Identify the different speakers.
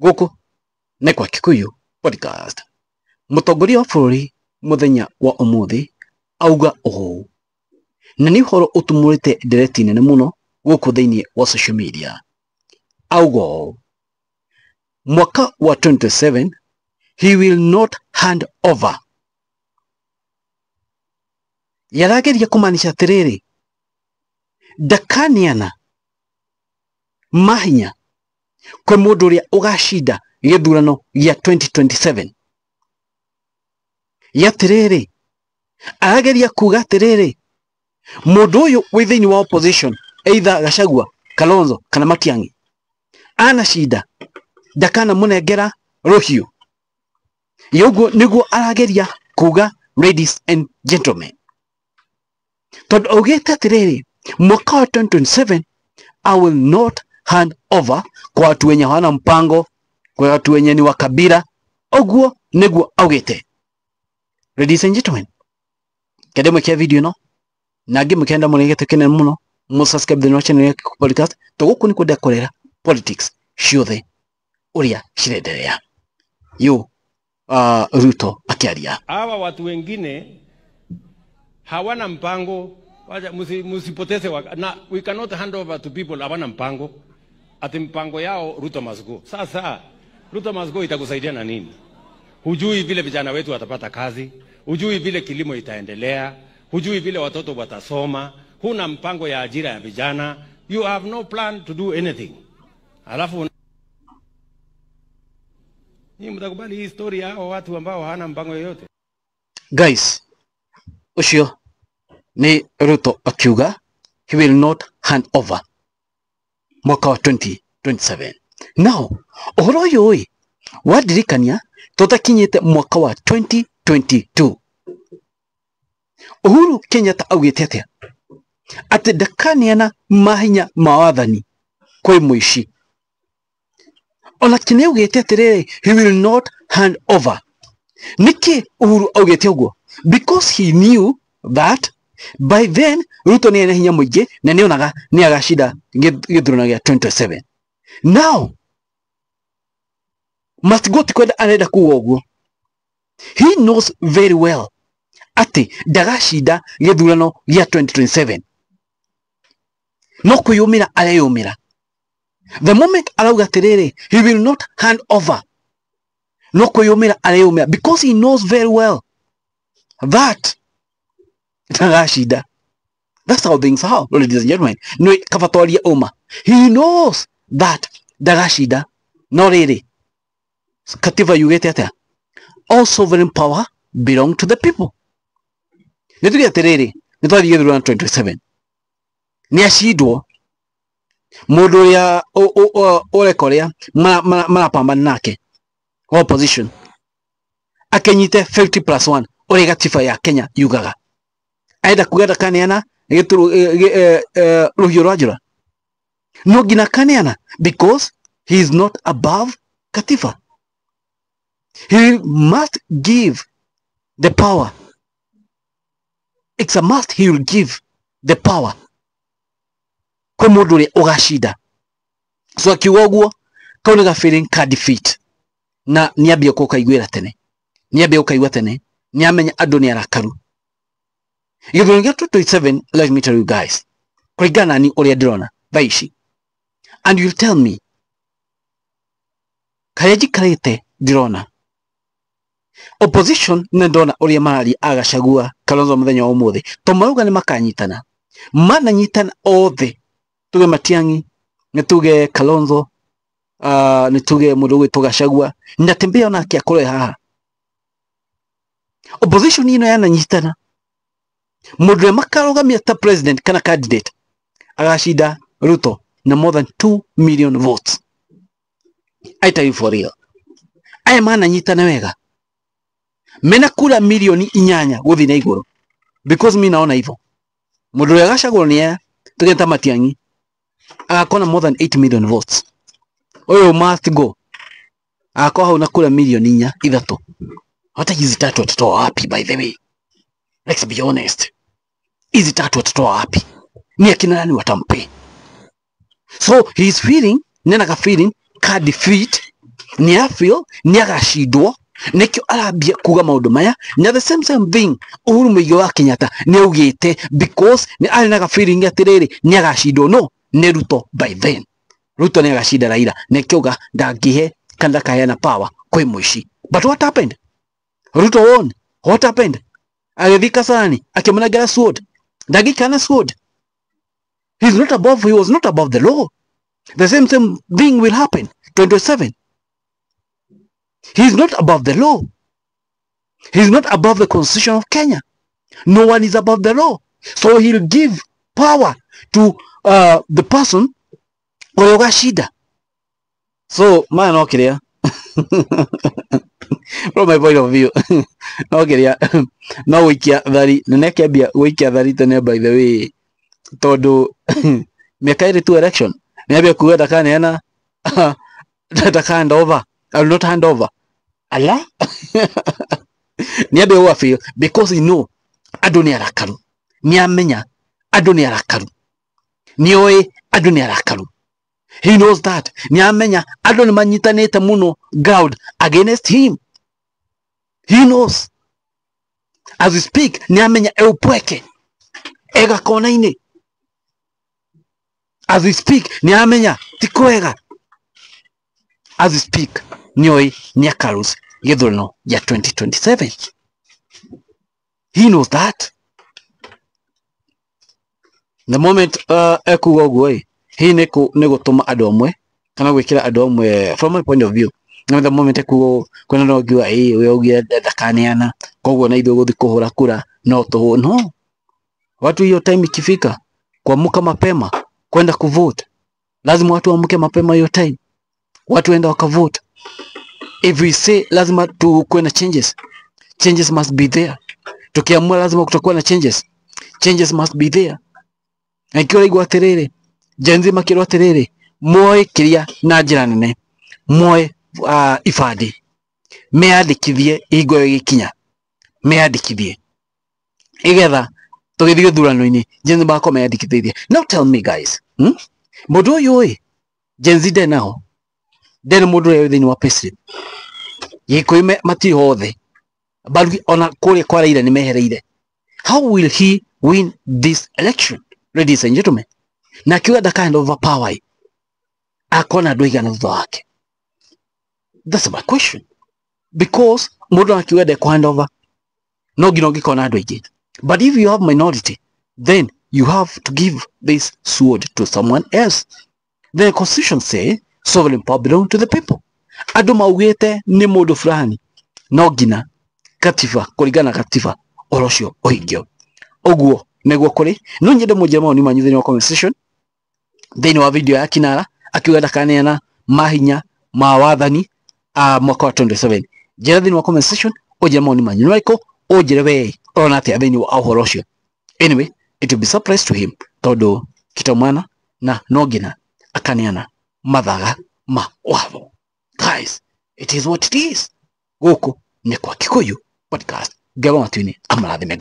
Speaker 1: Gũkũ nĩ kwa Kikuyu Podcast. Mũtongoria wa bũrũri mũthenya wa ũmũthĩ auga ũũ, na nĩ ũhoro ũtumũrĩte ndereti nene mũno gũkũ thĩinĩ wa social media. Auga ũũ, mwaka wa 2027 he will not hand over. Yarageria kũmaanisha atĩrĩrĩ, ndakaneana mahinya kwĩ mũndũ ũrĩa ũgacinda gĩthurano gĩa 2027. Gĩa atĩrĩrĩ, arageria kuga atĩrĩrĩ, mũndũ ũyũ wĩ thĩinĩ wa opposition, either Gachagua, Kalonzo kana Matiang'i, anacinda ndakanamũnengera rũhiũ. Ũguo nĩguo arageria kuga, ladies and gentlemen, tondũ augĩte atĩrĩrĩ, mwaka wa 2027 I will not hand over kwa watu wenye hawana mpango, kwa watu wenye ni wa kabila. Ũguo nĩguo augĩte. Ladies and gentlemen, kende mwĩkĩre video ĩno na angĩ mũkĩenda mũrĩgĩte kĩnene mũno mũ subscribe thĩinĩ wa channel ya Kikuyu Podcast, to gũkũ nĩ kwenda kũrera politics ciothe ũrĩa cirenderea. Yo Ruto akiaria.
Speaker 2: Hawa watu wengine hawana mpango. Wacha musipoteze na we cannot hand over to people hawana mpango. Ati mpango yao Ruto must go. Sasa Ruto must go itakusaidia na nini? Hujui vile vijana wetu watapata kazi, hujui vile kilimo itaendelea, hujui vile watoto watasoma, huna mpango ya ajira ya vijana. You have no plan to do anything. Alafu nyinyi mtakubali hii story ya hao watu ambao hawana mpango yoyote?
Speaker 1: Guys, ũcio nĩ Ruto akiuga he will not hand over mwaka wa 2027. Now, ũhoro ũyũ ĩ wandirikania tũtakinyĩte mwaka wa 2022, Uhuru Kenyatta augĩte atĩa? Atĩ ndakaneana mahinya ma wathani kwĩ mũici. Ona nĩ augĩte atĩrĩrĩ, he will not hand over. Nĩkĩ Uhuru augĩte ũguo? Because he knew that by then Ruto nĩ ena hinya mũingĩ na nĩonaga nĩ agacinda gĩthurano gĩa 2027. Now must go ti kwenda arenda kuga ũguo. He knows very well atĩ ndagacinda gĩthurano gĩa 2027, no kwĩyũmĩra areyũmĩra. The moment arauga atĩrĩrĩ, he will not hand over, no kwĩyũmĩra areyũmĩra, because he knows very well that ndagacinda. That's how things are, ladies and gentlemen. No kaba twarie ũma, he knows that ndagacinda. No rĩrĩ, katiba yugĩte atĩa? All sovereign power belong to the people. Nĩ tuge atĩrĩrĩ, nĩ twathiĩ gĩthurano 2027, nĩ acindwo, mũndũ ũrĩa ũreka ũrĩa marapambana nake wa opposition akenyite 50 plus 1, ũrĩa gatiba ya Kenya yugaga, arenda kuga ndakaneana rũhiũ rwa njora? No nginya akaneana, because he is not above katiba. He must give the power. It's a must, he will give the power kwĩ mũndũ ũrĩa ũgacinda. So akiuga ũguo, kau nĩ ga feeling ka defeat, na nĩambia gũkaiguĩra tene, nĩambia gũkaigua tene, nĩamenya andũ nĩ arakaru. Gĩthurano gĩa 2027, let me tell you guys, kũringana na ni ũrĩa ndĩrona thaa ici, and you'll tell me karĩa njikarĩte ndĩrona opposition nĩ ndona ũrĩa mararia agacagua Kalonzo mũthenya wa ũmũthĩ, to marauga nĩ makanyitana, mananyitana othe, tuge Matiang'i, nĩ tuge Kalonzo, nĩ tuge mũndũ ũgwĩtwo Gachagua, Natembeya onake akorwo haha. Opposition ĩno yananyitana, mũndũ ũrĩa makarũgamia ta president kana candidate agacinda Ruto na more than 2 million votes. I tell you for real, aya mananyitana wega mena kura milioni 8 gũthiĩ na igũrũ, because mi naona hivyo, mũndũ ũrĩa agacagũrwo nĩ aya, tuge ta Matiang'i, agakorwo na more than 8 million votes. Ũyũ must go agakorwo hau na kura milioni 4, 3. Hata hizi tatu watatoa wapi? By the way, let's be honest, hizi tatu watatoa wapi? Ni akina nani watampe? So he is feeling, nena ka feeling ka defeat. Nĩ afeel nĩ agacindwo, nĩkĩo arambia kuga maũndũ maya. Na the same thing Uhuru Muigai wa Kenyatta nĩ augĩte, because nĩ arĩ na feeling atĩrĩrĩ nĩ agacindwo, no nĩ Ruto. By then Ruto nĩ agacinda Raila, nĩkĩo auga ndangĩhe kana ndakaheana power kwĩ mũici. But what happened? Ruto won. What happened? Agĩthiĩ Kasarani akĩmũnengera sword. Ndangĩikara na sword. He's not above, he was not above the law. The same thing will happen 27. He's not above the law. He's not above the constitution of Kenya. No one is above the law. So he'll give power to the person ũrĩa ũgacinda. So maya no kĩrĩa, from my point of view, no kĩrĩa no gũikia thari, na nĩakĩambia gũikia thari tene, by the way, tondũ mĩaka ĩrĩ tu election nĩambia kuga ndakaneana, ndaka hand over, I will not hand over. Ala nĩambia gwa feel because he know andũ nĩ arakaru, nĩamenya andũ nĩ arakaru, nĩoĩ andũ nĩ arakaru. He knows that nĩamenya andũ nĩ manyitanĩte mũno ground against him. He knows as we speak nĩamenya eupweke ega kona-inĩ. As we speak nĩamenya ti kwega. As we speak nĩoĩ nĩakarus gĩthurano gĩa 2027. He knows that the moment ekuga ũguo ĩ, hihi nĩ gũtũma andũ amwe kana gwĩkĩra andũ amwe. From my point of view, na the moment ekuga ũũ, kwĩna andũ angiuga ĩ ũyũ augire ndakaneana, koguo na ithuĩ gũthiĩ kũhũra kura no tũhũ no watu. Hiyo time ikifika kuamka mapema kwenda kuvote, lazima watu waamke mapema hiyo time, watu waenda wakavote. If we say lazima tukuwe na changes, changes must be there. Tukiamua lazima kutakuwa na changes, changes must be there. Na ikiwa raigua atĩrĩrĩ, Gen Z makĩrwo atĩrĩrĩ, moe kĩrĩa na njĩra nene, moe ibandĩ, meyandĩkithie hingo ĩyo ĩgĩkinya, meyandĩkithie igetha tũgĩthiĩ gĩthurano-inĩ Gen Z magakorwo meyandĩkithĩtie. Now tell me guys, Mũndũ ũyũ ĩ, Gen Z ndarĩ naho, ndarĩ mũndũ ũrĩa wĩ thĩinĩ wa payslip. Gĩkũyũ matirĩ hothe, Barugi ona kũrĩa kwa Raila nĩ mehereire. How will he win this election, ladies and gentlemen? Na akiuga ndaka hand over power, akona andũ aigana thutha wake? That's my question, because mũndũ akiuga ndekũ hand over, no nginya ũngĩkorwo na andũ aingĩ. But if you have minority, then you have to give this sword to someone else. The constitution say sovereign power belong to the people. Andũ maugĩte nĩ mũndũ fulani, no nginya katiba, kũringana na katiba, ũhoro ũcio ũhingio. Ũguo nĩguo kũrĩ. No nyende mũnjĩre mawoni manyu thĩinĩ wa comment section thĩinĩ wa video ya Kinara akiuga ndakaneana mahinya ma wathani mwaka wa 27. Njĩra thĩinĩ wa comment section ũnjĩre mawoni manyu nĩ marĩkũ, ũnjĩre we ũrona atĩa thĩinĩ wa ũhoro ũcio. Anyway, it will be surprise to him, tondũ kitomwana na no nginya akaneana mathaga ma watho. Guys, it is what it is. Gũkũ nĩ kwa Kikuyu Podcast. Ngai wa matu-inĩ amũrathime.